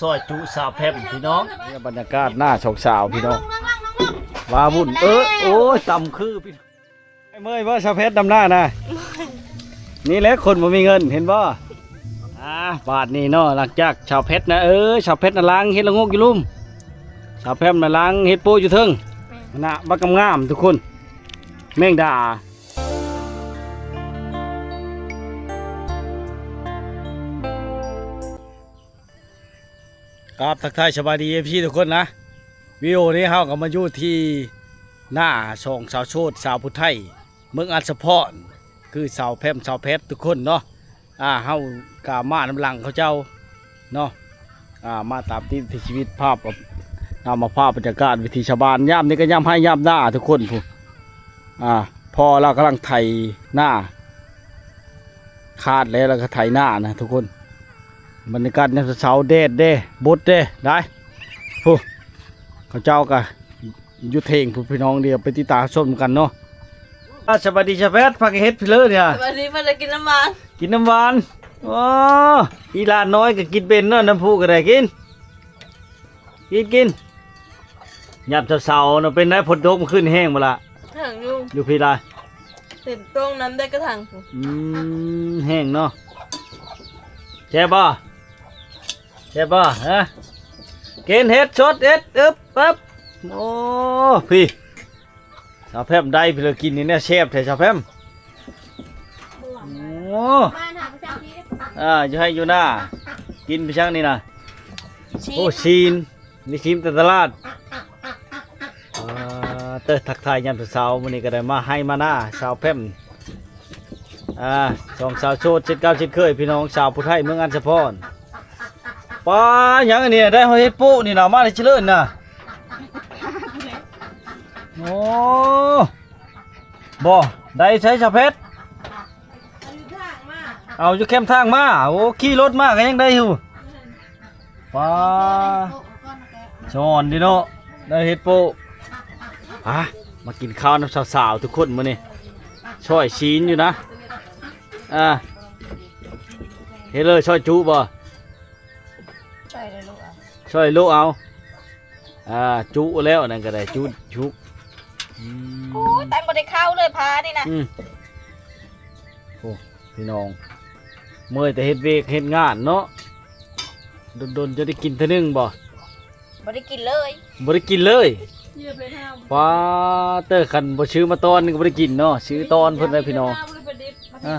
ຊອຍຈຸສາວແພມພີ່ນ້ອງ. ນີ້ບັນຍາກາດໜ້າສອງສາວພີ່ນ້ອງ. ວ່າວຸ້ນ ເອີ ໂອ້ຍ ຕຳຄືພີ່ນ້ອງ. ເມື່ອຍບໍ່ສາວແພມ ດຳໜ້ານະ? ນີ້ແຫຼະຄົນບໍ່ມີເງິນ ເຫັນບໍ່? ອ່າ ບາດນີ້ເນາະ ຫຼັງຈາກສາວແພມນະ ເອີ ສາວແພມນະລ້າງເຫັດລະໂງກຢູ່ລຸ່ມ ສາວແພມນະລ້າງເຫັດໂປະຢູ່ເທິງ. ນະ ບັກງາມໆ ທຸກຄົນ ແມງດາ. ກາບທັກທາຍສະບາຍດີ ເອັຟຊີ ທຸກຄົນນະ. ວິດີໂອນີ້ເຮົາກໍມາຢູ່ທີ່ໜ້າສອງສາວໂສດ ສາວຜູ້ໄທ ເມືອງອັດສະພອນ ຄືສາວແພມ ສາວແພັດ ທຸກຄົນເນາະ. ອ່າ ເຮົາກໍມານຳຫຼັງເຂົາເຈົ້າເນາະ. ອ່າ ມາຕາມຕິດວິຖີຊີວິດ ພາບ ເອົາມາພາບບັນຍາກາດວິຖີຊາວບ້ານ. ຍາມນີ້ກໍຍາມໄຮ່ຍາມນາ ທຸກຄົນ ຜູ້ ອ່າ ພໍ່ລາວກຳລັງໄຖນາ ຄາດແລ້ວ ແລ້ວກໍໄຖນານະ ທຸກຄົນ. ບັນຍາກາດຍາມເຊົ້າໆ ແດດເດ້ ບົດເດ້ ໄດ້ ຜູ້ ເຂົາເຈົ້າກໍຢູ່ເທິງ ຜູ້ ພີ່ນ້ອງ ດຽວໄປຕິດຕາມຊົມກັນເນາະ. ອ່າ ສະບາຍດີສາວແພັດ ພາກັນເຮັດພີເລີນີ້. ສະບາຍດີ ມາໄດ້ກິນນ້ຳຫວານ ກິນນ້ຳຫວານ. ໂອ້ ອີຫຼານນ້ອຍກໍກິນເປັນເນາະ ນ້ຳພຸກໍໄດ້ ກິນ ກິນ ກິນ. ຍາມເຊົ້າໆເນາະ ເປັນໄດ ຝົນຕົກມື້ຄືນແຮງບໍ່ລະ? ແຮງຢູ່ ຢູ່ພີ້ລະ ເຕັມຕົງນ້ຳໄດ້ກະຖັງ. ອືມ ແຮງເນາະ. ແຊບບໍ່? ແຊບບໍ່? ຮະ ກິນເຫັດສົດ ເຫັດ ອຶບ ປຶບ. ໂອ້ ພີ້ ສາວແພມໄດ້ພີ້ລະ ກິນນີ້ແນວແຊບແທ້ສາວແພມ. ໂອ້ ອ່າ ຢູ່ໄຮ່ຢູ່ນາ ກິນໄປຈັ່ງນີ້ນະ. ໂອ້ ຊີ້ນ ນີ້ຊີນແຕ່ຕະຫຼາດ. ອ່າ ເຕີ ທັກທາຍຍາມເຊົ້າໆ ມື້ນີ້ກໍໄດ້ມາໄຮ່ມານາ ສາວແພມ ອ່າ ສອງສາວໂສດ ເຊັ່ນເກົ່າເຊັ່ນເຄີຍ ພີ່ນ້ອງ ສາວຜູ້ໄທ ເມືອງອັດສະພອນ. ປ້າ ຫຍັງອັນນີ້ ໄດ້ຮອດເຫັດໂປະນີ້ນະ ມາໄດ້ເຈະເລີນນະ. ໂອ້ ບໍ່ ໄດ້ໃສສາວແພັດ? ເອົາຢູ່ແຄມທາງມາ. ໂອ້ ຂີ່ລົດມາກໍຍັງໄດ້ຢູ່. ປ້າ ສອນດີເນາະ ໄດ້ເຫັດໂປະ. ອ່າ ມາກິນຂ້າວນຳສາວໆ ທຸກຄົນ ມື້ນີ້ ຊອຍຊີ້ນຢູ່ນະ. ອ່າ ເຮັດເລີຍ ຊອຍຈຸບໍ່? ຊອຍເລີຍລູກເອົາ ຊອຍລູກເອົາ. ອ່າ ຈຸແລ້ວ ອັນນັ້ນກໍໄດ້ ຈຸ ຈຸ. ອືມ ໂອ້ຍ ແຕ່ບໍ່ໄດ້ເຂົ້າເລີຍ ພານີ້ນະ. ອືມ ໂອ້ ພີ່ນ້ອງ ເມື່ອຍແຕ່ເຮັດວຽກເຮັດງານເນາະ. ດົນໆ ຈະໄດ້ກິນເທື່ອໜຶ່ງບໍ່? ບໍ່ໄດ້ກິນເລີຍ ບໍ່ໄດ້ກິນເລີຍ. ປ້າ ເຕີ ຄັນບໍ່ຊື້ມາຕອນນີ້ກໍບໍ່ໄດ້ກິນເນາະ ຊື້ຕອນເພິ່ນໄດ້ພີ່ນ້ອງ. ອ່າ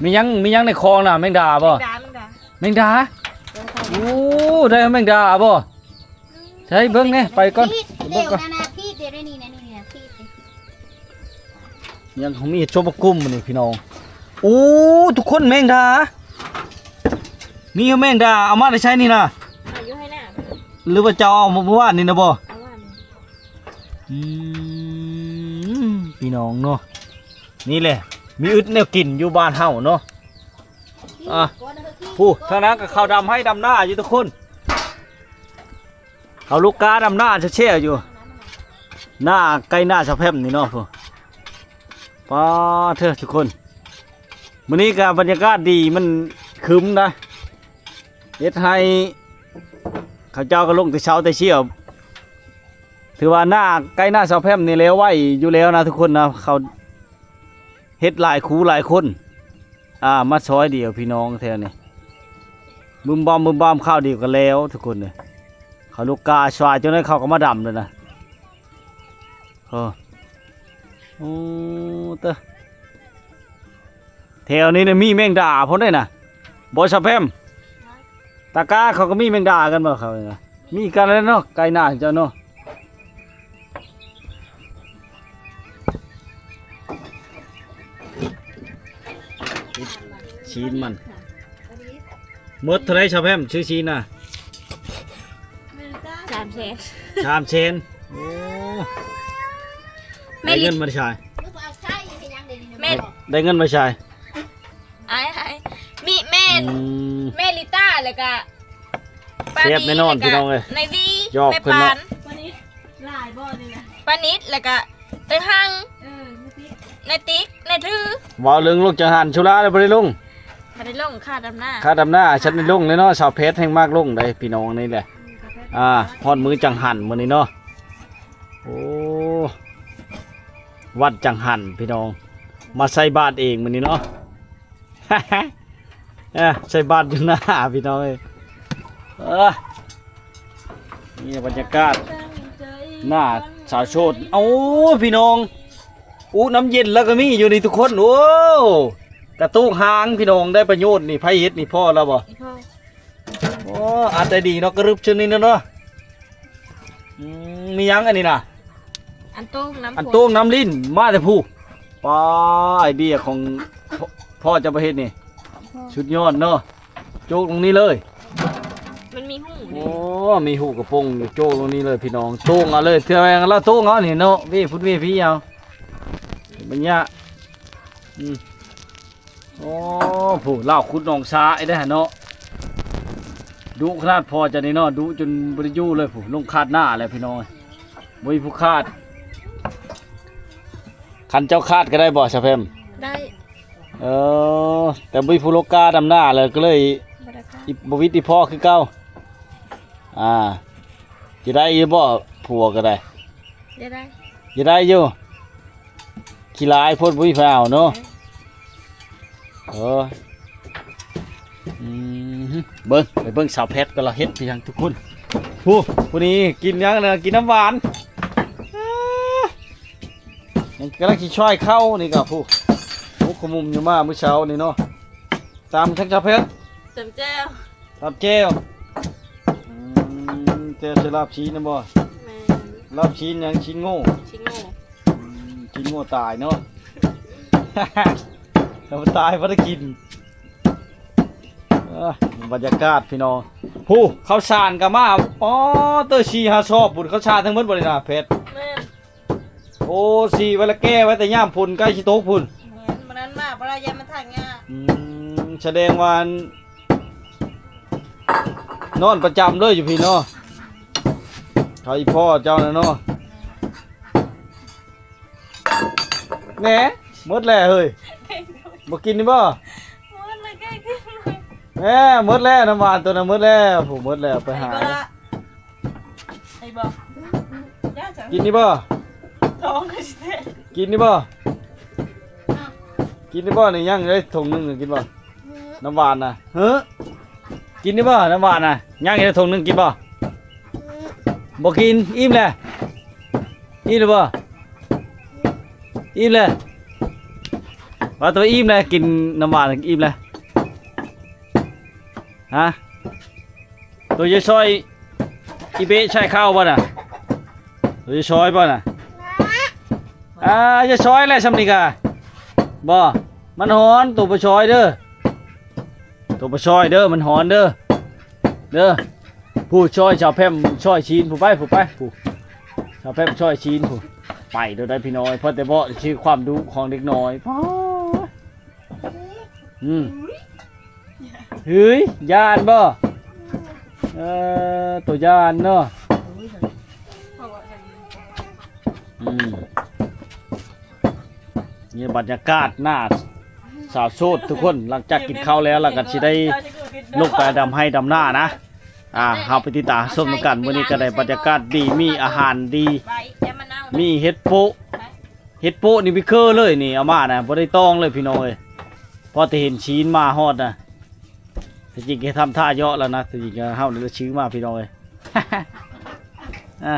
ມີຫຍັງ ມີຫຍັງໃນຄອງນະ? ແມງດາບໍ່? ແມງດາ ແມງດາ. ແມງດາ ໂອ້ ໄດ້ແມງດາບໍ່? ໃສເບິ່ງແດ່ ໄປກ່ອນ ເບິ່ງກ່ອນ. ຍັງມີເຫັດໂຊບະກຸມນີ້ພີ່ນ້ອງ. ໂອ້ ທຸກຄົນ ແມງດາ ມີແມງດາ. ເອົາມາແຕ່ໃສນີ້ນະ? ອ່າ ຢູ່ໃຫ້ນາ ຫຼືວ່າເຈົ້າເອົາມາເມື່ອວານນີ້ນະບໍ່? ເອົາວານ. ອືມ ພີ່ນ້ອງເນາະ ນີ້ແຫຼະ ມີອຶດແນວກິນຢູ່ບ້ານເຮົາເນາະ. ອ່ະ ຜູ້ທາງນັ້ນກໍເຂົ້າດຳໄຮ່ດຳນາຢູ່ທຸກຄົນ ເຂົາລູກກາດຳນາແຊວໆຢູ່ ໜ້າໃກ້ໜ້າສາວແພມນີ້ເນາະ. ຜູ້ ປ້າເທີ ທຸກຄົນ ມື້ນີ້ກໍບັນຍາກາດດີ ມັນຄຶ້ມນະ ເຮັດໃຫ້ເຂົາເຈົ້າກໍລົງແຕ່ເຊົ້າແຕ່ຊຽວ. ຖືວ່າໜ້າໃກ້ໜ້າສາວແພມນີ້ແລ້ວໄວຢູ່ແລ້ວນະທຸກຄົນນະ ເຂົາເຮັດຫຼາຍຄູ່ຫຼາຍຄົນ ອ່າ ມາຊອຍດຽວພີ່ນ້ອງແຖວນີ້ ບຶມບອມບຶມບອມ ຄາວດຽວກໍແລ້ວທຸກຄົນເອີຍ. ເຂົາລູກກາຊວາຍ ຈັ່ງໃດເຂົາກໍມາດຳແລ້ວນະ. ໂອ້ ໂອ້ ເຕີ ແຖວນີ້ນະມີແມງດາພຸ້ນເດ້ນະ ບໍ່ສາວແພມ? ຕາກ້າເຂົາກໍມີແມງດາກັນບໍ່ ເຂົານີ້ນະ? ມີກັນແລ້ວເນາະ ໄກ່ໜ້າເຈົ້າເນາະ. ຊີ້ນມັນ ໝົດເທົ່າໃດສາວແພມ ຊື້ຊີ້ນນະ? ສາມແສນ ສາມແສນ. ໂອ້ ແມ່ ໄດ້ເງິນມາໃສ? ແມ່ ໄດ້ເງິນມາໃສ? ອ້າຍ ອ້າຍ ມີແມ່ ອືມ ແມ່ລິຕາ ແລ້ວກະ ປານີ ແຊບແນ່ນອນ ແລ້ວກະ ພີ່ນ້ອງເອີຍ ນາຍວີ ຍອກ ແມ່ ເພິ່ນເນາະ ປານ ປານິດ ຫຼາຍບໍ່ນີ້ນະ ປານິດ ແລ້ວກະ ເອີ ຮັງ ເອີ ນາຍຕິກ ນາຍຕິກ ນາຍຖື. ເວົ້າເລື່ອງລົງຈັກຫັນ ສຸລາໄດ້ບໍ່ໄດ້ລົງ? ບໍ່ໄດ້ລົງ ຂາດຳໜ້າ ຂາດຳໜ້າ ຂາດອຳໜ້າ ຊັ້ນໄດ້ລົງເລີຍເນາະ ສາວແພດແຮ່ງມັກລົງໄດ໋ພີ່ນ້ອງນີ້ແຫຼະ. ອືມ ອ່າ ຮອດມື້ຈັງຫັນມື້ນີ້ເນາະ. ໂອ້ ວັດຈັງຫັນພີ່ນ້ອງ ມາໃສ່ບາດເອງມື້ນີ້ເນາະ. ເອີ ໃສ່ບາດຢູ່ໜ້າພີ່ນ້ອງເອີຍ. ເອີ ນີ້ບັນຍາກາດໜ້າສາວໂສດ. ເອົ້າ ພີ່ນ້ອງ ອຸນ້ຳເຢັນແລ້ວກໍມີຢູ່ນີ້ທຸກຄົນ. ໂອ້ ກະໂຕກຫາງພີ່ນ້ອງ ໄດ້ປະໂຫຍດນີ້ ໃຜເຮັດນີ້ ພໍ່ລາວບໍ່? ພໍ່. ໂອ້ ອັດໄດ້ດີເນາະ ກະລຶບຊຶ່ງນີ້ເນາະ. ອືມ ມີຫຍັງອັນນີ້ນະ? ອັນໂຕ່ງນ້ຳ ອັນໂຕ່ງນ້ຳລິ້ນ ມາແຕ່ຜູ້. ປ້າ ໄອເດຍຂອງພໍ່ ພໍ່ເຈົ້າປະເຮັດນີ້ ພໍ່ ສຸດຍອດເນາະ. ໂຈກລົງນີ້ເລີຍ ມັນມີຮູ ໂອ້ ມີຮູກະປົງຢູ່ ໂຈກລົງນີ້ເລີຍພີ່ນ້ອງ. ໂຕ່ງເອົາເລີຍ ເທື່ອແມ່ນລາວໂຕ່ງເອົານີ້ເນາະ ເວພຸ້ນເວພີເອົາ ບັນຍາ. ອືມ ໂອ້ ຜູ້ລາວຂຸດໜອງຊາຍໄດ້ຫັ້ນເນາະ. ດຸຂະໜາດພໍ່ເຈົ້ານີ້ເນາະ ດຸຈົນບໍ່ໄດ້ຢູ່ເລີຍ. ຜູ້ລົງຄາດໜ້າແລ້ວພີ່ນ້ອງ ບໍ່ມີຜູ້ຄາດ. ຄັນເຈົ້າຄາດກໍໄດ້ບໍ່ ສາວແພມ? ໄດ້. ເອີ ແຕ່ບໍ່ມີຜູ້ລົງກ້າດຳໜ້າແລ້ວ ກໍເລີຍບໍ່ໄດ້ຄາດ ອີ ບໍ່ວິດອີ່ພໍ່ຄືເກົ່າ. ອ່າ ຈະໄດ້ຢູ່ບໍ່ ຜົວກໍໄດ້? ຈະໄດ້ ຈະໄດ້ຢູ່. ຂີ້ຫຼາຍໂພດ ບໍ່ມີໃຜເອົາເນາະ. ເອີ ອືມ ເບິ່ງ ໄປເບິ່ງສາວແພັດກໍລະເຮັດຄືຫຍັງທຸກຄົນ. ຜູ້ ຜູ້ນີ້ກິນຫຍັງນະ? ກິນນ້ຳຫວານ. ຍັງກຳລັງຊິຊ່ອຍເຂົ້ານີ້ກໍຜູ້ ໂອ້ ຂະມຸມຢູ່ມາມື້ເຊົ້ານີ້ເນາະ. ຕຳທັງສາວແພັດ ຕຳແຈ່ວ. ຕຳແຈ່ວ. ອືມ ແຈ່ວໃສ່ລາບຊີ້ນນະບໍ່? ແມ່ນ. ລາບຊີ້ນຫຍັງ? ຊີ້ນໂງ່. ຊີ້ນໂງ່. ອືມ ຊີ້ນໂງ່ຕາຍເນາະ. ຖ້າບໍ່ຕາຍບໍ່ໄດ້ກິນ. ເອີ ບັນຍາກາດພີ່ນ້ອງ. ຜູ້ ເຂົ້າສານກໍມາ. ອໍ ເຕີ ສີ່ຫ້າຊອບພຸ້ນ. ເຂົ້າສານທັງໝົດບໍ່ນີ້ນະ ແພັດ? ແມ່ນ. ໂອ້ ສີໄວ້ລະແກ່ໄວ້ແຕ່ຍາມຝົນໃກ້ຊິຕົກພຸ້ນ. ແມ່ນ ມື້ນັ້ນມາບໍ່ໄດ້ ຢ້ານມັນຖາກຫຍ້າ. ອືມ ສະແດງວ່ານອນປະຈຳເລີຍຢູ່ພີ້ເນາະ ເຂົາອີ່ພໍ່ເຈົ້ານະເນາະ. ແໜ ໝົດແລ້ວເຮີ້ຍ ບໍ່ກິນນີ້ບໍ່? ໝົດແລ້ວ ແໜ ໝົດແລ້ວ ນ້ຳຫວານໂຕນັ້ນໝົດແລ້ວ. ຜູ້ ໝົດແລ້ວ ໄປຫາ ໄອ້ບໍ່ ກິນນີ້ບໍ່? ທ້ອງກໍຊິແຕກ. ກິນນີ້ບໍ່? ກິນນີ້ບໍ່? ນີ້ຍັງໄດ້ຖົງໜຶ່ງ ກິນບໍ່? ນ້ຳຫວານນະ ເຮີ້ ກິນນີ້ບໍ່? ນ້ຳຫວານນະ ຍັງໄດ້ຖົງໜຶ່ງ ກິນບໍ່? ບໍ່ກິນ ອີ່ມແລ້ວ. ອີ່ມແລ້ວບໍ່? ອີ່ມແລ້ວ ວ່າແຕ່ວ່າອີ່ມແລ້ວ ກິນນ້ຳຫວານອີ່ມແລ້ວ. ຮະ ໂຕຢາກຊ່ອຍອີເບະໃສ່ເຂົ້າບໍ່ນະ? ໂຕຢາກຊ່ອຍບໍ່ນະ? ອ່າ ຢ່າຊ່ອຍແຫຼະ ຊ່ຳນີ້ກະ ບໍ່ ມັນຮ້ອນ ໂຕບໍ່ຊ່ອຍເດີ ໂຕບໍ່ຊ່ອຍເດີ ມັນຮ້ອນເດີ ເດີ. ຜູ້ຊ່ອຍສາວແພມ ຊ່ອຍຊີ້ນ ຜູ້ໄປ ຜູ້ໄປ ຜູ້ ສາວແພມຊ່ອຍຊີ້ນ ຜູ້ ໄປໂດຍໄດ້ພີ່ນ້ອງ. ພໍແຕ່ເວົ້າຊື່ຄວາມດຸຂອງເດັກນ້ອຍ ປາດ ອືມ ເຮີ້ຍ ຢ້ານບໍ່? ເອີ ໂຕຢ້ານເນາະ. ອືມ ນີ້ບັນຍາກາດໜ້າສາວໂສດທຸກຄົນ ຫຼັງຈາກກິນເຂົ້າແລ້ວ ແລ້ວກໍຊິໄດ້ລົງໄປດຳໄຮ່ດຳນານະ. ອ່າ ເຮົາໄປຕິດຕາມຊົມນຳກັນ. ມື້ນີ້ກໍໄດ້ບັນຍາກາດດີ ມີອາຫານດີ ມີເຫັດໂປະ ເຫັດໂປະນີ້ໄປເຄີເລີຍນີ້ ເອົາມານະ ບໍ່ໄດ້ຕ້ອງເລີຍພີ່ນ້ອງເອີຍ. ພໍແຕ່ເຫັນຊີ້ນມາຮອດນະ ແທ້ຈິງເຮັດທຳທ່າເຍາະແລ້ວນະ ແທ້ຈິງເຮົານີ້ລະຊື້ມາພີ່ນ້ອງເອີຍ. ອ່າ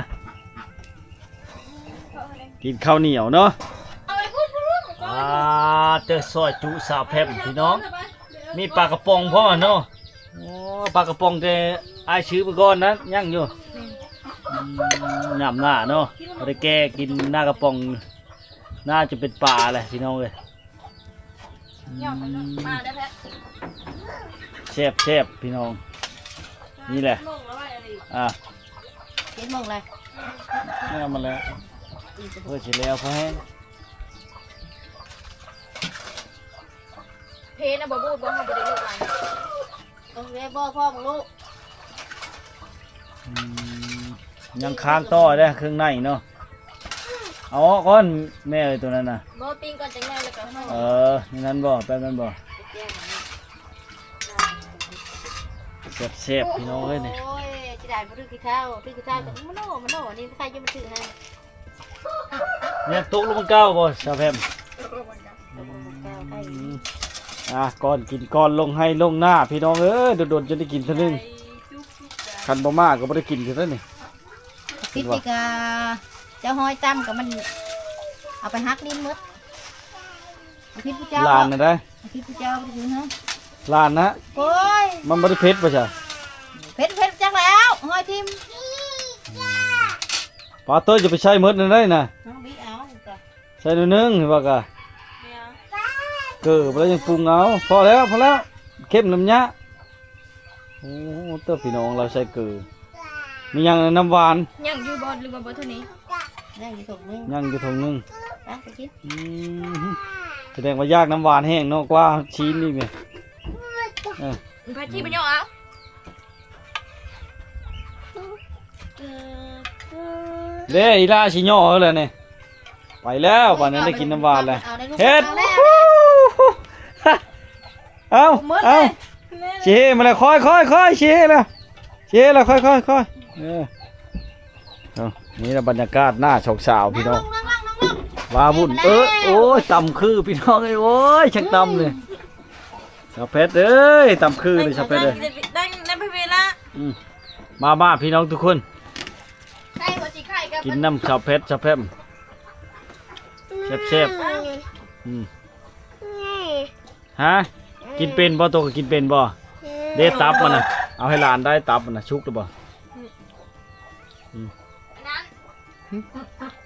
ກິນເຂົ້າໜຽວເນາະ. ອ່າ ເຕີ ຊອຍຈຸສາວແພມພີ່ນ້ອງ ມີປາກະປ໋ອງພ້ອມເນາະ. ໂອ້ ປາກະປ໋ອງແຕ່ອ້າຍຊື້ໄປກ່ອນນະ ຍັງຢູ່. ອືມ ຍາມໜ້າເນາະ ບໍ່ໄດ້ແກ່ກິນໜ້າກະປ໋ອງ ໜ້າຈະເປັນປາແຫຼະພີ່ນ້ອງເອີຍ. ອືມ ແຊບໆ ພີ່ນ້ອງ ນີ້ແຫຼະ. ອ່າ ເຈັດໂມງແລ້ວ ແລ້ວມາແລ້ວ ເພື່ອຊິແລ້ວພໍແຮງ. ເພນະບໍ່ບູດບໍ່ ເຮົາບໍ່ໄດ້ເລືອກໄວ້. ເອີ ແມ່ບໍ່ພ້ອມລູກ. ອືມ ຍັງຄ້າງຕໍ່ເດ້ ເຄື່ອງໃນເນາະ ເອົາອອກກ່ອນແມ່ເອີຍ ໂຕນັ້ນນະ. ບໍ່ ປີ້ງກ່ອນ ຈັກໜ້ອຍແລ້ວກໍເອົາ. ເອີ ໃນນັ້ນບໍ່? ແປບນັ້ນບໍ່? ໄປແກ້ງມັນ. ແຊບໆ ພີ່ນ້ອງເອີຍນີ້. ໂອ້ຍ ຊິໄດ້ບໍ່ຖືກທີ່ເຂົ້າ ຖືກທີ່ເຂົ້າກໍມະໂນ ມະໂນ ນີ້ໃຜຈະມາຖືກໃຫ້. ຍັງຕົກລົງມາເກົ່າບໍ່ ສາວແພມ? ອືມ ອ່າ ກ່ອນກິນກ່ອນ ລົງໄຮ່ລົງນາ ພີ່ນ້ອງເອີຍ ດົນໆ ຈະໄດ້ກິນເທື່ອໜຶ່ງ. ຄັນບໍ່ມາກໍບໍ່ໄດ້ກິນເທື່ອນີ້. ຜິດອີກກະ ເຈົ້າຫ້ອຍຕຳກໍມັນເອົາໄປຫັກດິນໝົດ. ຜິດຜູ້ເຈົ້າ ຫຼານນະໄດ໋ ຜິດຜູ້ເຈົ້າ ບໍ່ໄດ້ຖືກເນາະ ຫຼານນະ. ໂອ້ຍ ມັນບໍ່ໄດ້ເຜັດບໍ່ຊະ? ເຜັດ ເຜັດຈັກແລ້ວ ຫ້ອຍຖິ້ມ. ປາໂຕ ຢ່າໄປໃສ່ໝົດນັ້ນໄດ໋ນະ ນ້ອງບີເອົາກໍ ໃສ່ໜ້ອຍໜຶ່ງວ່າກະ ເກີບໍ່ໄດ້ ຍັງປຸງເອົາ. ພໍແລ້ວ ພໍແລ້ວ ເຄັມນຳຍາ. ໂອ້ ເຕີ ພີ່ນ້ອງ ລາວໃສ່ເກີ ມີຫຍັງ ນ້ຳຫວານ ຍັງຢູ່ບໍ່ ຫຼືວ່າບໍ່ເທົ່ານີ້? ຍັງຢູ່ຖົງໜຶ່ງ ຍັງຢູ່ຖົງໜຶ່ງ ໄປ ໄປກິນ. ອືມ ສະແດງວ່າຢາກນ້ຳຫວານແຮງເນາະ ກວ່າຊີ້ນອີກນີ້. ເອີ ໄປທີ່ບໍ່ຍອມເອົາ ເດ້ ອີຫຼ້າຊິຍໍເອົາແລ້ວນີ້. ໄປແລ້ວ ບາດນີ້ໄດ້ກິນນ້ຳຫວານແລ້ວ ເຮັດ ເອົາແລ້ວ ເອົາ ເອົາ ຊິເຮມາແລ້ວ ຄ່ອຍໆໆ ຊິເຮແລ້ວ ຊິເຮແລ້ວ ຄ່ອຍໆໆ. ເອີ ເອົາ ນີ້ລະບັນຍາກາດໜ້າສອງສາວ ພີ່ນ້ອງ ວ້າວຸ້ນ. ເອີ ໂອ້ຍ ຕຳຄື ພີ່ນ້ອງເອີຍ ໂອ້ຍ ຊ່າງຕຳເລີຍ. ສາວແພັດເອີຍ ຕຳຄືເລີຍ ສາວແພັດເອີຍ ໄດ້ ໄດ້ໄປເວລາ. ອືມ ມາໆ ພີ່ນ້ອງທຸກຄົນ ໃສ່ຫົວສີໄຂ່ກັບ ກິນນຳສາວແພັດ ສາວແພັດ ແຊບໆ. ອືມ ຮະ ກິນເປັນບໍ່? ໂຕກໍກິນເປັນບໍ່? ເດ້ ຕັບມັນນະ ເອົາໃຫ້ຫຼານໄດ້ ຕັບມັນນະ ສຸກແລ້ວບໍ່? ອືມ ອັນນັ້ນ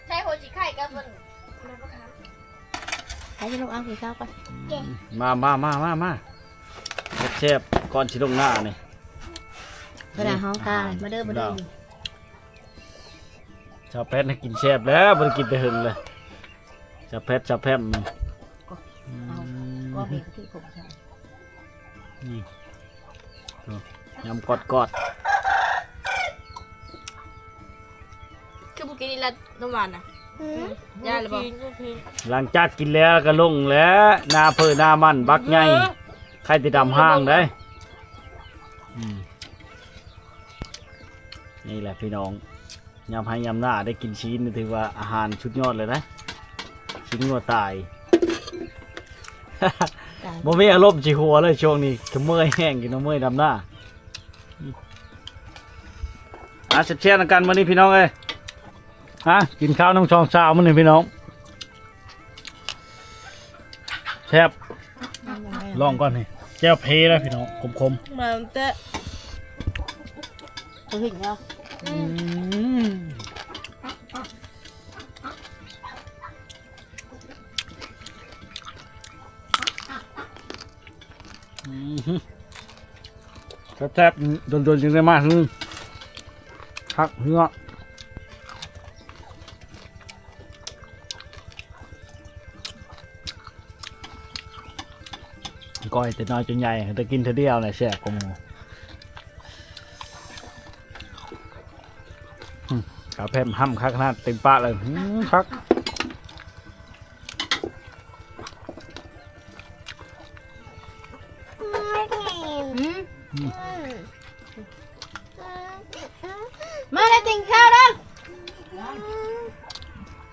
ໃສ່ຫົວສີໄຂ່ກັບມັນ ໃຫ້ລູກເອົາກິນເຂົ້າກ່ອນ. ມາ ມາ ມາ ມາ ມາ ແຊບໆ ກ່ອນຊິລົງໜ້ານີ້ ເວລາເຮົາກາ ມາເດີ ມາເດີ. ສາວແພັດໃຫ້ກິນແຊບແລ້ວ ບໍ່ໄດ້ກິນແຕ່ເຫິງເລີຍ ສາວແພັດ ສາວແພັດ. ອືມ ເອົາ ກໍເປັນທີ່ຜົມ ນີ້ ໂອ້ ຍຳກອດໆ. ຄືບໍ່ກິນອີ່ລະ ນ້ຳຫວານນະ? ອືມ ຢ້ານແລ້ວບໍ່? ຫຼັງຈາກກິນແລ້ວກໍລົງແລ້ວ ໜ້າເພີໜ້າມັນບັກໃຫຍ່ ເອີ ໄຂ່ຕິດດຳຫ້າງໄດ໋. ອືມ ນີ້ແຫຼະພີ່ນ້ອງ ຍາມໄຮ່ຍາມນາໄດ້ກິນຊີ້ນ ຖືວ່າອາຫານສຸດຍອດເລີຍນະ ຊີ້ນງົວຕາຍ. ຕາຍ ບໍ່ມີອາລົມຊິຫົວເລີຍຊ່ວງນີ້ ກະເມື່ອຍແຮງຢູ່ເນາະ ເມື່ອຍດຳນາ. ອ່າ ແຊບໆນຳກັນມື້ນີ້ພີ່ນ້ອງເອີຍ ອ່າ ກິນເຂົ້ານຳສອງສາວມື້ນີ້ພີ່ນ້ອງ. ແຊບ ລອງກ່ອນນີ້ ແຈ່ວເພນະພີ່ນ້ອງ ຂົມໆ ມາແຕ່ ເຫັນແລ້ວ. ອືມ ອືມ ແຊບໆ ດົນໆ ຈຶ່ງໄດ້ມາ ອືມ ຄັກເຮືອ. ກ້ອຍແຕ່ນ້ອຍຈົນໃຫຍ່ ແຕ່ກິນເທື່ອດຽວແຫຼະແຊບກວ່າໝູ່. ອືມ ກາແຟຫ້ຳຄັກຂະໜາດ ເຕັມປາກເລີຍ ອືມ ຄັກ. ອືມ ອືມ ມາເດີ ກິນເຂົ້າເດີ ມ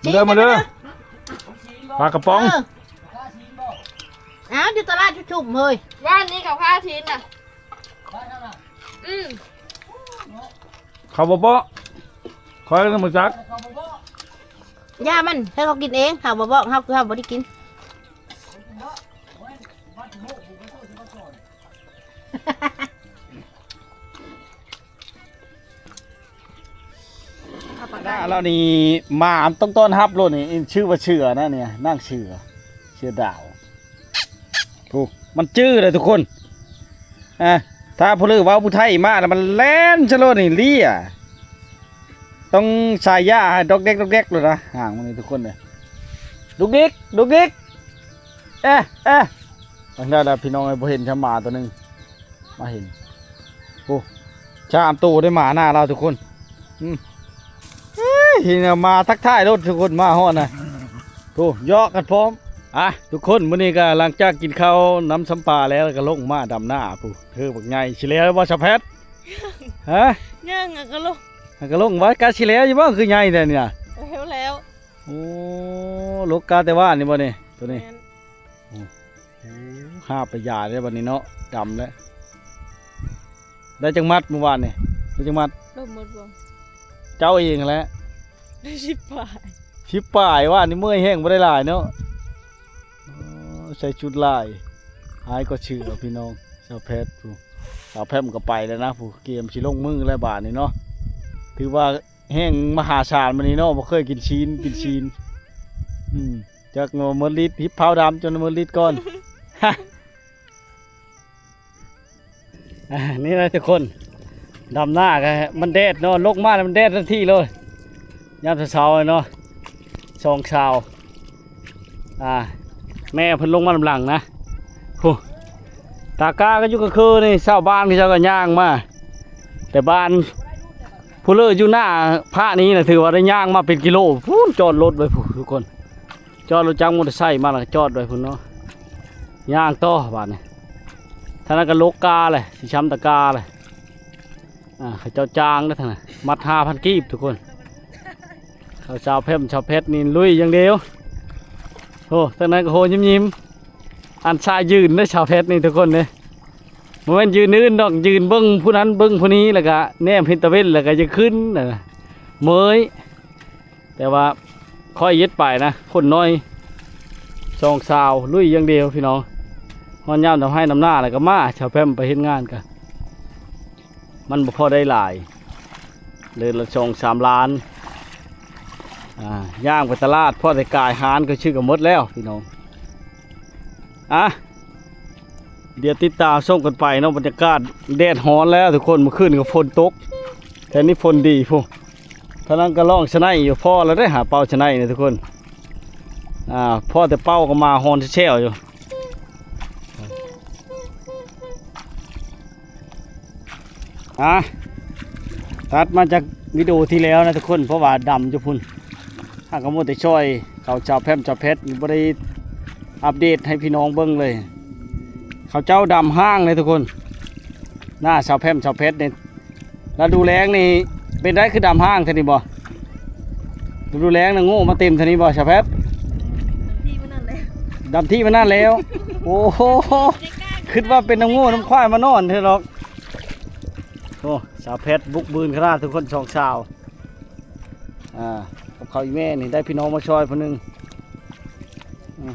າເດີ ມາເດີ ປາກະປ໋ອງ ເອີ ອ້າວ ຢູ່ຕະຫຼາດຈຸ່ມເຮີ້ຍ ວານນີ້ເຂົາພາທີນນະ ອືມ ເຂົາບໍ່ເບາະ ຂ້ອຍກໍບໍ່ຈັກ ຢ່າມັນ ໃຫ້ເຂົາກິນເອງ ເຮົາບໍ່ເບາະ ເຮົາຄືເຮົາບໍ່ໄດ້ກິນ. ໜ້າລາວນີ້ ໝາຕ້ອງຕ້ອນຮັບໂລດນີ້ ຊື່ວ່າເສືອນະນີ້ ນາງເສືອ ເສືອດາວ ໂອ້ ມັນຈື່ເລີຍທຸກຄົນ. ອ່າ ຖ້າຜູ້ລືເວົ້າຜູ້ໄທມາແລ້ວ ມັນແລ່ນຊະໂລດນີ້ ເລຍ ຕ້ອງສາຍຢາໃຫ້ດອກແດກ ດອກແດກໂລດນະ ຫາງມັນນີ້ທຸກຄົນເດີ ດຸກດິກ ດຸກດິກ ເອ ເອ. ໄດ້ແລ້ວພີ່ນ້ອງເອີຍ ບໍ່ເຫັນຊະໝາໂຕໜຶ່ງ ມາເຫັນ ໂອ້ ສາມໂຕໄດ້ໝາໜ້າລາວທຸກຄົນ. ອືມ ເຮີ້ຍ ເຫັນແລ້ວມາທັກທາຍໂລດທຸກຄົນ ມາຮອດນະ ໂອ້ ຢອກກັນພ້ອມ. ອ່ະ ທຸກຄົນ ມື້ນີ້ກໍຫຼັງຈາກກິນເຂົ້ານຳຊຳປາແລ້ວ ກໍລົງມາດຳນາພຸ້ນ. ເຮີບັກໃຫຍ່ ຊິແລ້ວບໍ່ສາວແພັດ? ຮະ? ຍັງ ຫາກໍລົງ ຫາກໍລົງວ່າກະຊິແລ້ວຢູ່ບໍ່ ຄືໃຫຍ່ແທ້ນີ້ນະ? ແລ້ວແລ້ວ. ໂອ້ ລົກກາແຕ່ວານນີ້ບໍ່ນີ້ ໂຕນີ້? ແມ່ນ. ໂອ້ ຫາບໄປຢາເດ້ບັດນີ້ເນາະ ດຳແລ້ວ. ໄດ້ຈັກມັດມື້ວານນີ້? ໄດ້ຈັກມັດ? ລົງໝົດບໍ່? ເຈົ້າເອງຫັ້ນແຫຼະ. ໄດ້ສິບປາຍ ສິບປາຍ ວານນີ້ເມື່ອຍແຮງ ບໍ່ໄດ້ຫຼາຍເນາະ. ໂອ້ ໃສ່ຊຸດຫຼາຍ ຫຼາຍກວ່າເສືອພີ່ນ້ອງ. ສາວແພັດພຸ້ນ ສາວແພັດກໍໄປແລ້ວນະ ຜູ້ກຽມຊິລົງມືແລ້ວບາດນີ້ເນາະ. ຖືວ່າແຮງມະຫາສານມື້ນີ້ເນາະ ບໍ່ເຄີຍກິນຊີ້ນ ກິນຊີ້ນ. ອືມ ຈັກວ່າໝົດລິດ ຫິບເຜົາດຳຈົນໝົດລິດກ່ອນ. ອ່າ ນີ້ນະທຸກຄົນ ດຳນາກໍມັນແດດເນາະ ລົງມາແລ້ວມັນແດດທັນທີເລີຍ ຍາມເຊົ້າໆເນາະ. ສອງສາວ ອ່າ ແມ່ເພິ່ນລົງມານຳຫຼັງນະ. ໂອ້ ຕາກ້າກໍຢູ່ກາງຄືນນີ້ ຊາວບ້ານເຂົາເຈົ້າກໍຍ່າງມາ ແຕ່ບ້ານຜູ້ເລີຢູ່ໜ້າພະນີ້ນະ ຖືວ່າໄດ້ຍ່າງມາເປັນກິໂລພຸ້ນ ຈອດລົດໄວ້ພຸ້ນທຸກຄົນ. ຈອດລົດຈັກມໍເຕີໄຊມາແລ້ວກໍຈອດໄວ້ພຸ້ນເນາະ ຍ່າງຕໍ່ບາດນີ້. ທາງນັ້ນກໍລົກກາແຫຼະ ຊິຊຳຕະກາແຫຼະ. ອ່າ ເຂົາເຈົ້າຈ້າງເດ້ທາງນັ້ນ ມັດຫ້າພັນກີບທຸກຄົນ. ເຂົາສາວແພັດ ສາວແພັດນີ້ລຸຍຢ່າງດຽວ. ໂອ້ ທາງນັ້ນກໍໂຫຍິ້ມໆ ອັນຊາຍຢືນເດ້ສາວແພັດນີ້ທຸກຄົນເດ້. ບໍ່ແມ່ນຢືນອື່ນດອກ ຢືນເບິ່ງຜູ້ນັ້ນເບິ່ງຜູ້ນີ້ ແລ້ວກໍແນມເຫັນຕາເວັນ ແລ້ວກໍຢາກຂຶ້ນນະ ເມີຍ. ແຕ່ວ່າຄ່ອຍເຮັດໄປນະ ຄົນໜ້ອຍ ສອງສາວລຸຍຢ່າງດຽວພີ່ນ້ອງ. ຮອດຍາມດຳໄຮ່ດຳນາແລ້ວກໍມາ ສາວແພັດໄປເຮັດງານກໍ ມັນບໍ່ພໍໄດ້ຫຼາຍ ເດືອນລະສອງສາມລ້ານ. ອ່າ ຍ່າງໄປຕະຫຼາດ ພໍໄດ້ກາຍຮ້ານກໍຊື້ກໍໝົດແລ້ວພີ່ນ້ອງ. ອ່ະ ດຽວຕິດຕາມຊົມກັນໄປເນາະ ບັນຍາກາດແດດຮ້ອນແລ້ວທຸກຄົນ. ເມື່ອຄືນກໍຝົນຕົກ ແຕ່ນີ້ຝົນດີພຸ້ນ. ທາງນັ້ນກໍຮ້ອງສະໄນຢູ່ ພໍແລ້ວເດ້ ຫາເປົ້າສະໄນນີ້ທຸກຄົນ. ອ່າ ພໍແຕ່ເປົ້າກໍມາຮ້ອນແຊວໆຢູ່. ອ່ະ ຕັດມາຈາກວິດີໂອທີ່ແລ້ວນະທຸກຄົນ ເພາະວ່າດຳຢູ່ພຸ້ນ. ຫາກໍມົວແຕ່ຊ່ອຍເຂົາ ສາວແພັດ ສາວແພັດ ບໍ່ໄດ້ອັບເດດໃຫ້ພີ່ນ້ອງເບິ່ງເລີຍ. ເຂົາເຈົ້າດຳຫ້າງເລີຍທຸກຄົນ ໜ້າສາວແພັດ ສາວແພັດນີ້. ລະດູແລ້ງນີ້ເປັນໄດ ຄືດຳຫ້າງແທ້ນີ້ບໍ່? ລະດູແລ້ງນະໂງ່ມາເຕັມແທ້ນີ້ບໍ່ສາວແພັດ? ທີ່ມັນນັ້ນແຫຼະ ດຳທີ່ມັນນັ້ນແລ້ວ. ໂອ້ໂຫ ຄິດວ່າເປັນນະໂງ່ນຳຄວາຍມານອນແທ້ດອກ. ໂອ້ ສາວແພັດບຸກບືນຂະໜາດທຸກຄົນ ສອງສາວ. ອ່າ ກັບເຂົາອີແມ່ນີ້ໄດ້ພີ່ນ້ອງມາຊ່ອຍຜູ້ໜຶ່ງ. ອືມ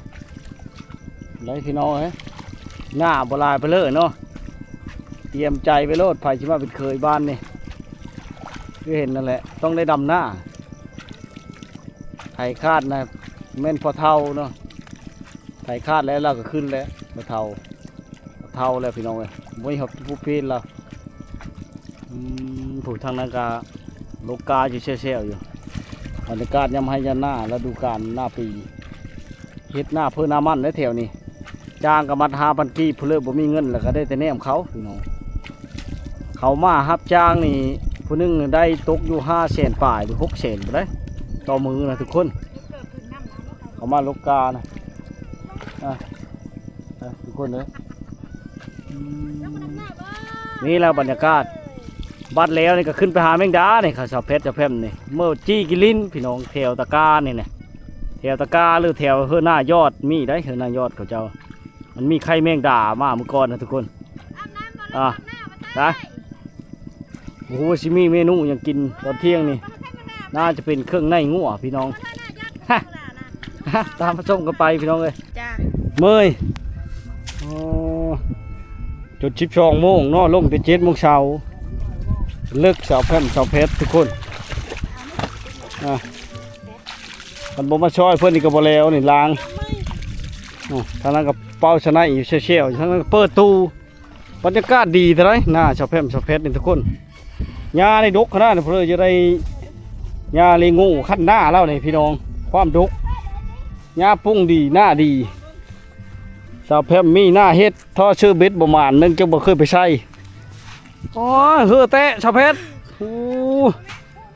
ໄດ້ພີ່ນ້ອງເອີຍ ໜ້າບໍ່ຫຼາຍປານເລີເນາະ. ຕຽມໃຈໄວ້ໂລດ ໃຜຊິມາເປັນເຂີຍບ້ານນີ້ ຄືເຫັນນັ້ນແຫຼະ ຕ້ອງໄດ້ດຳນາ. ໃຜຂາດນະແມ່ນພໍ່ເຖົ້າເນາະ ໃຜຂາດແລ້ວລາວກໍຂຶ້ນແລ້ວ ພໍ່ເຖົ້າ. ເຖົ້າແລ້ວພີ່ນ້ອງເອີຍ ບໍ່ມີຮອດຜູ້ເປັນລາວ. ອືມ ຜູ້ທາງນັ້ນກະລົກກາຢູ່ແຊວໆຢູ່. ບັນຍາກາດຍາມໄຮ່ຍາມນາ ລະດູການນາປີ ເຮັດນາເພີນາມັນເດ້ແຖວນີ້. ຈ້າງກະມັດຫ້າພັນກີບ ຜູ້ເລີບໍ່ມີເງິນ ລະກະໄດ້ແຕ່ແນມເຂົາພີ່ນ້ອງ. ເຂົາມາຮັບຈ້າງນີ້ ຜູ້ໜຶ່ງໄດ້ຕົກຢູ່ຫ້າແສນປາຍ ຫຼື ຫົກແສນພຸ້ນເດ້ ຕໍ່ມື້ນະທຸກຄົນ. ເຂົາມາລົກການະ ອ່ະ ອ່ະ ທຸກຄົນເອີຍ. ອືມ ນີ້ແຫຼະບັນຍາກາດ. ບັດແລ້ວນີ້ກໍຂຶ້ນໄປຫາແມງດານີ້ ເຂົາສາວແພັດສາວແພມນີ້ ເມືອຈີ່ກິນລີ້ນພີ່ນ້ອງ ແຖວຕະການີ້ນະ ແຖວຕະກາ ຫຼື ແຖວເຮືອນນາຍອດ ມີໄດ໋ ເຮືອນນາຍອດເຂົາເຈົ້າ ມັນມີໄຂ່ແມງດາມາມື້ກ່ອນນະທຸກຄົນ. ອ່າ ໄປ ບໍ່ຮູ້ວ່າຊິມີເມນູຫຍັງກິນຕອນທ່ຽງນີ້. ໜ້າຈະເປັນເຄື່ອງໃນງົວພີ່ນ້ອງ. ຕາມມາຊົມກັນໄປພີ່ນ້ອງເອີຍ. ເມື່ອຍ ໂອ້ ຈົນສິບສອງໂມງເນາະ ລົງແຕ່ເຈັດໂມງເຊົ້າ. ເລິກສາວແພມສາວແພັດທຸກຄົນ. ອ່າ ຄັນບໍ່ມາຊ່ອຍເພິ່ນນີ້ກໍບໍ່ແລ້ວນີ້ ລ້າງ. ໂອ້ ທາງນັ້ນກໍເປົ່າສະໄນຢູ່ແຊວໆ ທາງນັ້ນກໍເປີດຕູ້. ບັນຍາກາດດີເທົ່າໃດ ໜ້າສາວແພມສາວແພັດນີ້ທຸກຄົນ. ຫຍ້ານີ້ດົກຂະໜາດນີ້ ເພິ່ນຈະໄດ້ຫຍ້າລີໂງ່ຂັ້ນໜ້າແລ້ວນີ້ພີ່ນ້ອງ ຄວາມດົກ. ຫຍ້າປຸ້ງດີ ໜ້າດີ. ສາວແພມມີໜ້າເຮັດ ທໍ່ເຊີເບັດບໍ່ໝານ ເນື່ອງຈາກບໍ່ເຄີຍໄປໃສ່. ໂອ້ຍ ເຫື່ອແຕະສາວແພັດ. ໂອ້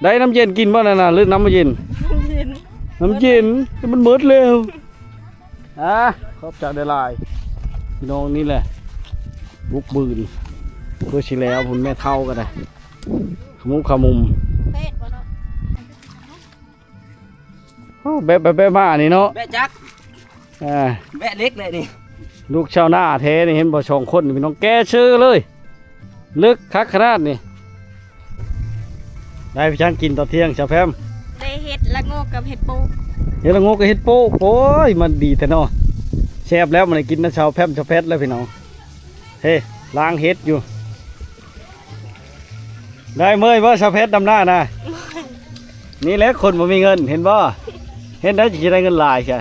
ໄດ້ນ້ຳເຢັນກິນບໍ່ນັ້ນນະ ຫຼືນ້ຳບໍ່ເຢັນ? ນ້ຳເຢັນ ນ້ຳເຢັນ ແຕ່ມັນໝົດແລ້ວ. ອ່າ ຂອບໃຈຫຼາຍໆ ພີ່ນ້ອງ. ນີ້ແຫຼະ ບຸກບືນ ເພື່ອຊິແລ້ວພຸ້ນ ແມ່ເຖົ້າກໍໄດ້ ຂະມຸກຂະມຸມ. ເພດບໍ່ເນາະ? ໂອ້ ແບະໄປແບະມານີ້ເນາະ ແບະຈັກ ອ່າ ແບະເຫຼັກເລີຍນີ້. ລູກຊາວນາແທ້ນີ້ ເຫັນບໍ່ ສອງຄົນນີ້ ພີ່ນ້ອງ ແກ່ເຊີເລີຍ. ເລິກຄັກຂະໜາດນີ້. ໄດ້ໄປຫຍັງກິນຕອນທ່ຽງ ສາວແພມ? ໄດ້ເຫັດລະໂງກກັບເຫັດໂປ້. ເຫັດລະໂງກກັບເຫັດໂປ້. ໂອ້ຍ ມັນດີແທ້ເນາະ. ແຊບແລ້ວ ມື້ນີ້ກິນນຳສາວແພມ ສາວແພັດແລ້ວ ພີ່ນ້ອງ. ເຮ ລ້າງເຫັດຢູ່. ໄດ້ເມື່ອຍບໍ່ ສາວແພັດ ດຳນານະ? ນີ້ແຫຼະຄົນບໍ່ມີເງິນ ເຫັນບໍ່? ເຮັດໃດຈຶ່ງຊິໄດ້ເງິນຫຼາຍຊະ?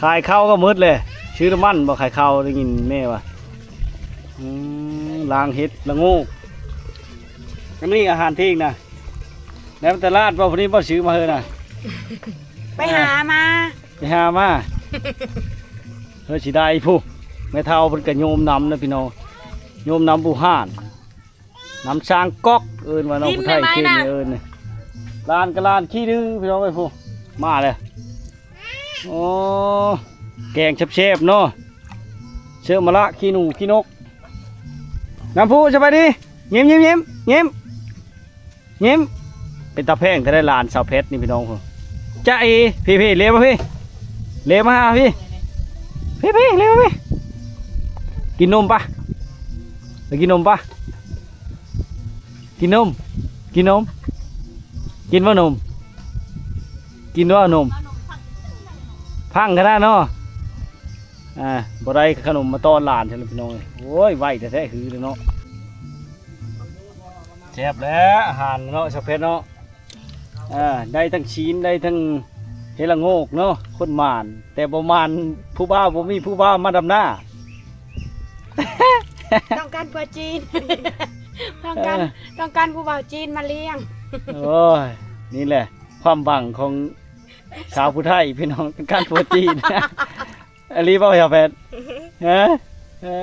ຂາຍເຂົ້າກໍໝົດແຫຼະ. ຊື້ນ້ຳມັນບໍ່ ຂາຍເຂົ້າ ໄດ້ຍິນແມ່ວ່າ. ອືມ ລ້າງເຫັດລະໂງກ. ອັນນີ້ອາຫານທ່ຽງນະ ແລ້ວຕະຫຼາດບໍ່? ຜູ້ນີ້ບໍ່ຊື້ມາເຮີນະ? ໄປຫາມາ ໄປຫາມາ. ເຮີຊິໄດ້ຜູ້ ແມ່ເຖົ້າເພິ່ນກໍໂຍມນຳນະ ພີ່ນ້ອງ ໂຍມນຳບູຮານ. ນ້ຳຊ້າງກອກ ເອີ້ນວ່າເນາະ ຜູ້ໄທເຄນເອີ້ນ. ຫຼານກໍຫຼານຂີ້ດື້ ພີ່ນ້ອງເອີຍ ຜູ້ມາແລ້ວ. ໂອ້ ແກງແຊບໆເນາະ ເສີມມະລະ ຂີ້ໜູ ຂີ້ນົກ. ນ້ຳພຸ ສະບາຍດີ. ຍິ້ມໆໆ ຍິ້ມ ຍິ້ມ. ເປັນຕາແພງແທ້ ຫຼານສາວແພັດນີ້ ພີ່ນ້ອງ. ຈະເອ ພີ່ໆ ເລມາພີ່ ເລມາຫາພີ່ ພີ່ໆ ເລມາພີ່. ກິນນົມປະ ໄປກິນນົມປະ. ກິນນົມ ກິນນົມ ກິນບໍ່ນົມ ກິນບໍ່ນົມ. ພັງຂະໜາດເນາະ. ອ່າ ບໍ່ໄດ້ຂະໜົມມາຕ້ອນຫຼານຊັ້ນ ພີ່ນ້ອງເອີຍ. ໂອ້ຍ ໄວແທ້ໆ ຫືເນາະ. ແຊບແຫຼະອາຫານເນາະ ສາວແພັດເນາະ. ອ່າ ໄດ້ທັງຊີ້ນ ໄດ້ທັງເຫັດລະໂງກເນາະ. ຄົນໝານ ແຕ່ບໍ່ໝານຜູ້ບ່າວ ບໍ່ມີຜູ້ບ່າວມາດຳນາ. ຕ້ອງການຜົວຈີນ ຕ້ອງການ ເອີ ຕ້ອງການຜູ້ບ່າວຈີນມາລ້ຽງ. ໂອ້ຍ ນີ້ແຫຼະຄວາມຫວັງຂອງສາວຜູ້ໄທ ພີ່ນ້ອງ ຕ້ອງການຜົວຈີນ. ອີ່ຫຼີບໍ່ ຊາວແພັດ? ຮະ ເອີ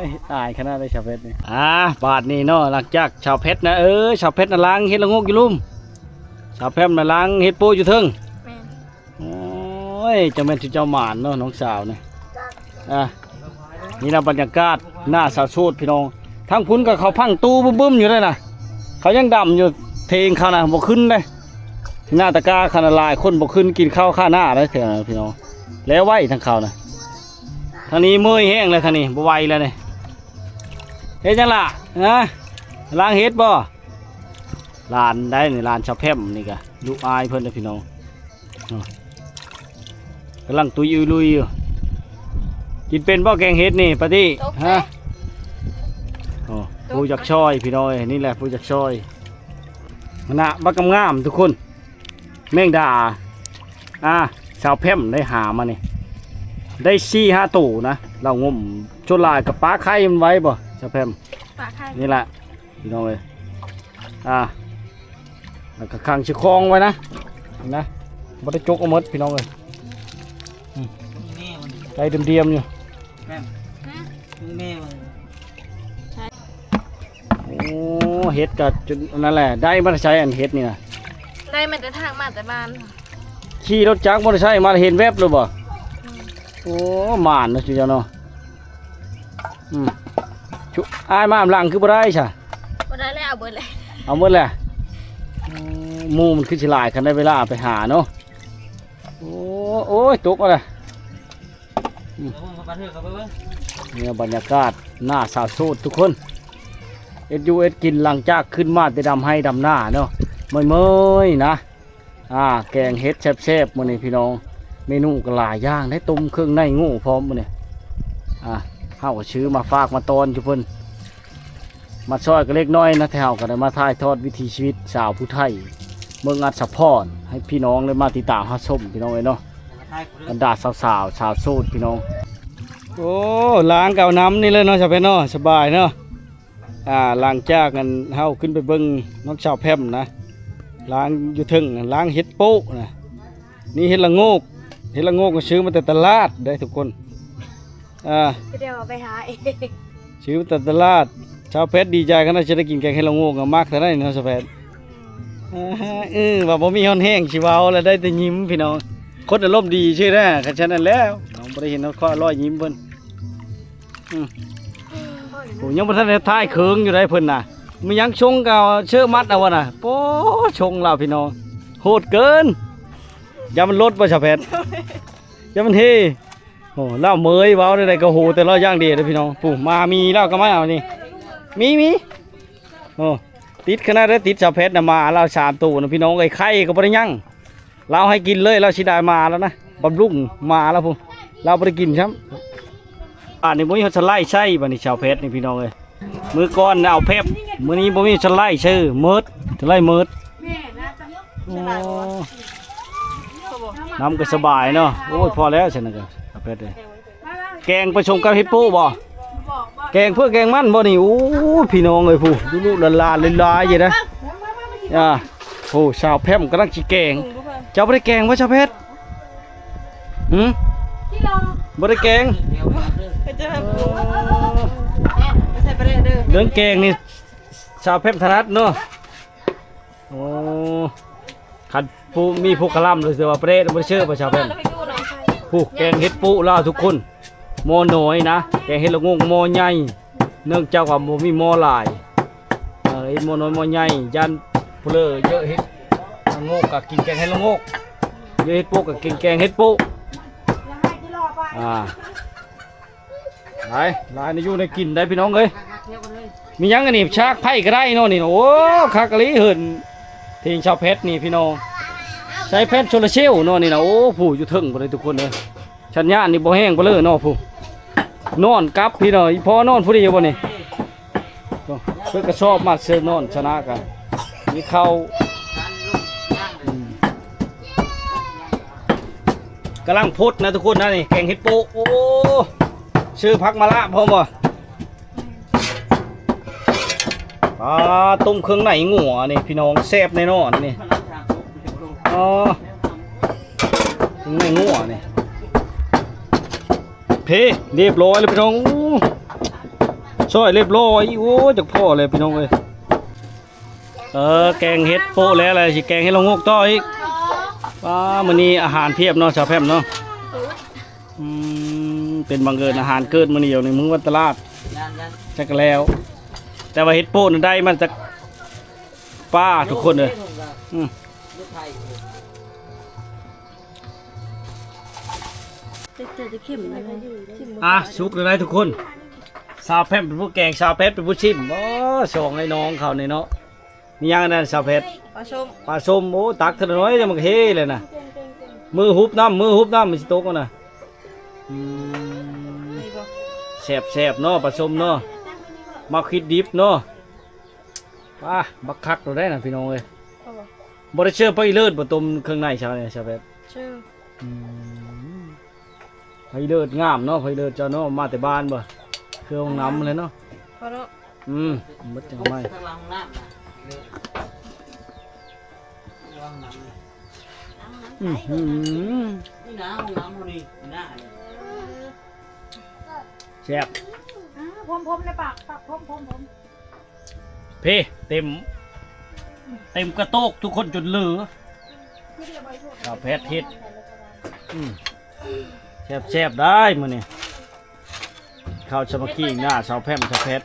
ຍ ອາຍຂະໜາດໃດ ຊາວແພັດນີ້. ອ່າ ບາດນີ້ເນາະ ຫຼັງຈາກສາວແພັດນະ ເອີ ສາວແພັດນະລ້າງເຫັດລະໂງກຢູ່ລຸ່ມ ສາວແພມນະລ້າງເຫັດໂປ້ຢູ່ເທິງ. ແມ່ນ. ໂອ້ຍ ເຈົ້າແມ່ນເຈົ້າໝານເນາະ ນ້ອງສາວນີ້. ອ່າ ນີ້ນະບັນຍາກາດໜ້າສາວໂສດ ພີ່ນ້ອງ. ທາງພຸ້ນກໍເຂົາພັງຕູ້ບຶ້ມໆຢູ່ເດ້ນະ ເຂົາຍັງດຳຢູ່. ເຖງເຂົານະບໍ່ຂຶ້ນເດ້. ໜ້າຕະກາຂະໜາດຫຼາຍຄົນບໍ່ຂຶ້ນກິນເຂົ້າຄາໜ້າເດ້ ພີ່ນ້ອງ. ແລ້ວໄວທາງເຂົານະ ທາງນີ້ເມື່ອຍແຮງແລ້ວ ທາງນີ້ບໍ່ໄຫວແລ້ວນີ້. ເຮັດຫຍັງລະ? ຮະ ລ້າງເຫັດບໍ່? ຫຼານໄດ໋ນີ້ ຫຼານສາວແພມນີ້ກະ ລູກອາຍເພິ່ນເດ້ ພີ່ນ້ອງ. ກຳລັງຕຸ້ຍອຸຍລຸຍຢູ່. ກິນເປັນບໍ່ແກງເຫັດນີ້ ປາຕີ້? ຮະ ໂອ້ ຜູ້ຢາກຊ່ອຍ ພີ່ນ້ອງເອີຍ. ນີ້ແຫຼະຜູ້ຢາກຊ່ອຍ. ຫັ້ນນະ ບັກງາມໆ ທຸກຄົນ. ແມງດາ ອ່າ ສາວແພມໄດ້ຫາມານີ້ ໄດ້ສີ່ຫ້າໂຕນະ ລາວງົມ. ສ່ວນຫຼາຍກໍປາໄຂ່ມັນໄວ້ບໍ່ ສາວແພມ? ປາໄຂ່. ນີ້ແຫຼະ ພີ່ນ້ອງເອີຍ. ອ່າ ແລ້ວກໍຂັງໃສ່ຄອງໄວ້ນະ ນະ ບໍ່ໄດ້ຈົກເອົາໝົດ ພີ່ນ້ອງເອີຍ. ອືມ ໄດ້ດຽມໆຢູ່. ແມ່ນ ແມ່ນ. ໂອ້ ເຫັດກໍຈົນນັ້ນແຫຼະ. ໄດ້ມາແຕ່ໃສ ອັນເຫັດນີ້ນະ? ໄດ້ມາແຕ່ທາງ ມາແຕ່ບ້ານ. ຂີ່ລົດຈັກມອເຕີໄຊມາ ເຫັນແວັບໂລດບໍ່? ອືມ. ໂອ້ ໝານເນາະ ຊຸເຈົ້າເນາະ. ອືມ ຊຸ ອ້າຍມານຳຫຼັງຄືບໍ່ໄດ້ຊະ? ບໍ່ໄດ້ແລ້ວ ເອົາເບິດແລ້ວ ເອົາເບິດແລ້ວ. ໂອ້ ໝູ່ມັນຄືຊິຫຼາຍ ຄັນໄດ້ເວລາໄປຫາເນາະ. ໂອ້ ໂອ້ຍ ຕົກມາແລ້ວ. ອືມ ເອົາເບິ່ງ ເອົາເບິ່ງ ນີ້ບັນຍາກາດໜ້າສາວໂສດທຸກຄົນ ເຮັດຢູ່ເຮັດກິນ ຫຼັງຈາກຂຶ້ນມາແຕ່ດຳໄຮ່ດຳນາເນາະ ເມື່ອຍໆນະ. ອ່າ ແກງເຫັດແຊບໆມື້ນີ້ພີ່ນ້ອງ ເມນູກໍຫຼາຍຢ່າງເດ້ ຕົ້ມເຄື່ອງໃນງູພ້ອມມື້ນີ້. ອ່າ ເຮົາກໍຊື້ມາຝາກມາຕ້ອນຢູ່ເພິ່ນ ມາຊ່ອຍກັນເລັກນ້ອຍນະ ແຕ່ເຮົາກໍໄດ້ມາຖ່າຍທອດວິຖີຊີວິດສາວຜູ້ໄທເມືອງອັດສະພອນ ໃຫ້ພີ່ນ້ອງໄດ້ມາຕິດຕາມຮັບຊົມ ພີ່ນ້ອງເອີຍເນາະ. ບັນດາສາວໆ ສາວໂສດພີ່ນ້ອງ. ໂອ້ ລ້າງກໍເອົານ້ຳນີ້ເລີຍເນາະ ສາວແພນເນາະ ສະບາຍເນາະ. ອ່າ ຫຼັງຈາກອັນເຮົາຂຶ້ນໄປເບິ່ງນ້ອງສາວແພມນະ ລ້າງຢູ່ເທິງນະ ລ້າງເຫັດໂປ້ນະ. ນີ້ເຫັດລະໂງກ ເຫັດລະໂງກກໍຊື້ມາແຕ່ຕະຫຼາດເດ້ທຸກຄົນ. ອ່າ ດຽວເອົາໄປຫາເອງ ຊື້ມາແຕ່ຕະຫຼາດ. ສາວແພດດີໃຈຂະໜາດຈະໄດ້ກິນແກງເຫັດລະໂງກ ມັກເທົ່າໃດເນາະສາວແພດ. ອືມ ເອີ ວ່າບໍ່ມີຮອດແຮງຊິເວົ້າແລ້ວ ໄດ້ແຕ່ຍິ້ມພີ່ນ້ອງ. ຄົນອາລົມດີຊື່ນະ ຄັນຊັ້ນນັ້ນແລ້ວ. ໄດ້ເຫັນຮອຍຍິ້ມເພິ່ນ. ອືມ ໂອ້ ຍັງບໍ່ທັນໄດ້ຖ່າຍເຄິ່ງຢູ່ໃດ໋ເພິ່ນນະ. ມີຫຍັງຊົງກໍເຊີມັດເອົານະ. ໂອ້ ຊົງລາວພີ່ນ້ອງ ໂຫດເກີນ. ຢ່າມັນລົດບໍ່ສາວແພດ ຢ່າມັນເຮ. ໂອ້ ລາວເມີຍເວົ້າແນວໃດກໍໂຫ ແຕ່ລາວຢ່າງດຽວເດ້ພີ່ນ້ອງ. ປູ້ ມາມີລາວກໍມາເອົານີ້ ມີ ມີ. ໂອ້ ຕິດຂະໜາດໃດ ຕິດສາວແພດນະ ມາລາວສາມໂຕນະພີ່ນ້ອງເອີຍ. ໄຂ່ກໍບໍ່ໄດ້ຍັງ ລາວໃຫ້ກິນເລີຍ ລາວຊິໄດ້ມາລາວນະ ບຳລຸງມາລາວພຸ້ນ. ລາວບໍ່ໄດ້ກິນຊ້ຳ. ອັນນີ້ບໍ່ມີຮອດສະໄລໃສ່ ບັດນີ້ສາວແພດນີ້ພີ່ນ້ອງເອີຍ. ມື້ກ່ອນເອົາແຟບ ມື້ນີ້ບໍ່ມີສະໄລໃສ່ ໝົດ ສະໄລໝົດ. ໂອ້ ນ້ຳກໍສະບາຍເນາະ. ໂອ້ຍ ພໍແລ້ວຊັ້ນນະ ສາວແພດເອີຍ. ແກງປະສົມກັບເຫັດໂປະບໍ່? ແກງເຜືອກແກງມັນບໍ່ນີ້? ໂອ້ ພີ່ນ້ອງເອີຍ ຜູ້ດຸໆຫຼານໆຫຼາຍໆຢູ່ນະ. ອ່າ ໂອ້ ສາວແພມກຳລັງຊິແກງ. ເຈົ້າບໍ່ໄດ້ແກງບໍ່ສາວແພດ? ຫື? ບໍ່ໄດ້ແກງ. ເລື່ອງແກງນີ້ສາວແພມຖະໜັດເນາະ. ໂອ້ ຄັນຜູ້ມີຜູ້ຄະລຳ ຫຼືວ່າປະເດດ ບໍ່ໄດ້ເຊີບໍ່ຊາວແພມ. ຜູ້ແກງເຫັດໂປະລາວທຸກຄົນ ໝໍ້ນ້ອຍນະ ແກງເຫັດລະໂງກໝໍ້ໃຫຍ່ ເນື່ອງຈາກວ່າບໍ່ມີໝໍ້ຫຼາຍ. ເອີ ເຮັດໝໍ້ນ້ອຍໝໍ້ໃຫຍ່ ຢ້ານຜູ້ເລີເຍອະເຫັດລະໂງກກໍກິນແກງເຫັດລະໂງກ ເຍອະເຫັດໂປະກໍກິນແກງເຫັດໂປະ. ອ່າ ຫຼາຍ ຫຼາຍໃນຢູ່ໃນກິນໄດ໋ພີ່ນ້ອງເອີຍ. ມີຫຍັງອັນນີ້ ຊາກໄຜ່ກໍໄດ້ເນາະນີ້. ໂອ້ ຄັກອີ່ຫຼີເຮືອນເທິງຊາວແພັດນີ້ພີ່ນ້ອງ ໃຊ້ແຜ່ນໂຊລາເຊວເນາະນີ້ນະ. ໂອ້ ຜູ້ຢູ່ເທິງພຸ້ນເດ້ທຸກຄົນເອີຍ. ສັນຍານນີ້ບໍ່ແຮງປານເລີເນາະ ຜູ້ນອນກັບພີ່ນ້ອງ. ອີ່ພໍ່ນອນຜູ້ດຽວບໍ່ນີ້? ເພິ່ນກະຊອບມາເຊີນອນຊະນະກະມີເຂົ້າ ອືມ ກຳລັງພົດນະທຸກຄົນນະນີ້ ແກງເຫັດໂປະ. ໂອ້ ເຊີຜັກມະລະພ້ອມບໍ່? ປາ ຕົ້ມເຄື່ອງໃນງົວນີ້ພີ່ນ້ອງ ແຊບແນ່ນອນນີ້. ອໍ ເຄື່ອງໃນງົວນີ້ ເພ ລຽບຮ້ອຍແລ້ວພີ່ນ້ອງ. ໂອ້ ຊອຍລຽບຮ້ອຍ. ໂອ້ ຈັກພໍ້ແລ້ວພີ່ນ້ອງເອີຍ. ເອີ ແກງເຫັດໂປະແລ້ວ ແລ້ວຊິແກງເຫັດລະໂງກຕໍ່ອີກ. ປາ ມື້ນີ້ອາຫານພຽບເນາະ ຊາວແພັມເນາະ. ອືມ ເປັນບັງເອີນອາຫານເກີດມື້ດຽວໃນມື້ວັນຕະຫຼາດ ຈັກແລ້ວ. ແຕ່ວ່າເຫັດໂປະນັ້ນໄດ້ມາຈາກປ່າທຸກຄົນເອີຍ. ອືມ ແຕ່ຈະເຂັ້ມນະ ຊິມ ອ່ະ ສຸກແລ້ວໄດ໋ທຸກຄົນ. ຊາວແພັມເປັນຜູ້ແກງ ຊາວແພັດເປັນຜູ້ຊິມ. ໂອ້ ສອງໄອ້ນ້ອງເຂົານີ້ເນາະ. ມີຫຍັງອັນນັ້ນຊາວແພັດ? ປາສົ້ມ ປາສົ້ມ. ໂອ້ ຕັກເທື່ອລະໜ້ອຍ ມັນກະເຮເລີຍນະ. ມືຫຸບນ້ຳ ມືຫຸບນ້ຳ ມັນຊິຕົກນະ. ອືມ ແຊບໆເນາະ ປາສົ້ມເນາະ ໝາກຂິດດິບເນາະ. ປາ ບັກຄັກໂລດໄດ໋ນະພີ່ນ້ອງເອີຍ. ບໍ່ໄດ້ເຊີໄປເລີດບໍ່ ຕົ້ມເຄື່ອງໃນຊາວນີ້ຊາວແພັດ? ເຊີ. ອືມ ໄປເລີດງາມເນາະ ໄປເລີດເຈົ້າເນາະ. ມາແຕ່ບ້ານບໍ່? ເຄື່ອງຫ້ອງນ້ຳແຫຼະເນາະ. ພໍເນາະ. ອືມ ໝົດຈັ່ງໄປ. ອືມ ນີ້ນະ ຫ້ອງນ້ຳເຮົານີ້ນະ. ແຊບ. ອືມ ພົມໆ ໃນປາກ ປາກພົມໆ. ເພ ເຕັມ ເຕັມກະໂຕກທຸກຄົນຈົນເຫຼືອ. ຊາວແພັດເຮັດ. ອືມ ແຊບໆໄດ໋ມື້ນີ້. ເຂົ້າສາມັກຄີໜ້າຊາວແພັມ ຊາວແພັດ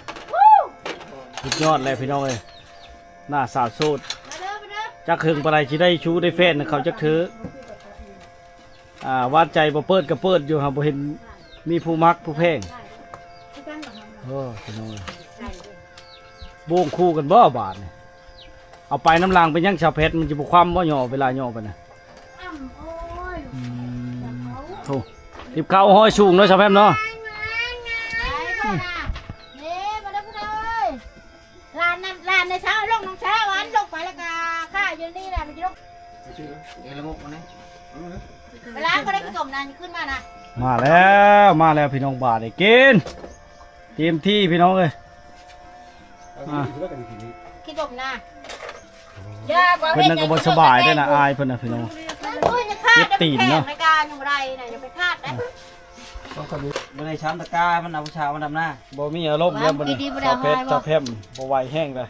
ສຸດຍອດແລ້ວພີ່ນ້ອງເອີຍ. ໜ້າສາວໂສດ ຈັກເຖິງປານໃດຊິໄດ້ຊູ້ໄດ້ແຟນເຂົາຈັກເທື່ອ. ອ່າ ຫວານໃຈບໍ່ເປີດກໍເປີດຢູ່ ຫາບໍ່ເຫັນມີຜູ້ມັກຜູ້ແພງ. ໂອ້ ພີ່ນ້ອງເອີຍ ໂບງຄູ່ກັນບໍ່ບາດນີ້. ເອົາໄປນຳຫຼັງເປັນຫຍັງຊາວແພັດ ມັນຊິບໍ່ຄວ່ຳບໍ່ ຍໍເວລາຍໍໄປນະ. ອືມ ໂອ້ ຕິບເຂົ້າຫ້ອຍສູງເນາະຊາວແພັດເນາະ. ຫຼານນັ້ນ ຫຼານໃນເຊົ້າລົງນ້ອງແຊວອັນລົງໄປແລ້ວກະຂ້າຢູ່ນີ້ແຫຼະ ມັນຊິລົງ. ເວລາບໍ່ໄດ້ກິນຕົ້ມນະ ຂຶ້ນມານະ. ມາແລ້ວ ມາແລ້ວພີ່ນ້ອງ ບາດນີ້ກິນເຕັມທີ່ພີ່ນ້ອງເອີຍ. ອ່າ ກິນຕົ້ມນະ. ເພິ່ນນັ້ນກໍບໍ່ສະບາຍເດ້ນະ ອາຍເພິ່ນນະພີ່ນ້ອງ. ເຈັບຕີນເນາະ. ບໍ່ໄດ້ຊ້ຳຕະກາ ມັນເອົາຜູ້ສາວມາດຳໜ້າ. ບໍ່ມີອາລົມແລ້ວບັດນີ້ ຊາວແພັດ ຊາວແພັມ ບໍ່ໄຫວແຮງລະ.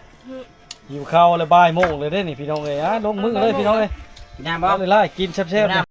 ຫິວເຂົ້າແລ້ວ ບ່າຍໂມງແລ້ວເດ້ນີ້ພີ່ນ້ອງເອີຍ. ອ່າ ລົງມືເລີຍພີ່ນ້ອງເອີຍ. ກິນນ້ຳບໍ່? ເອົາຫຼາຍໆ ກິນແຊບໆ.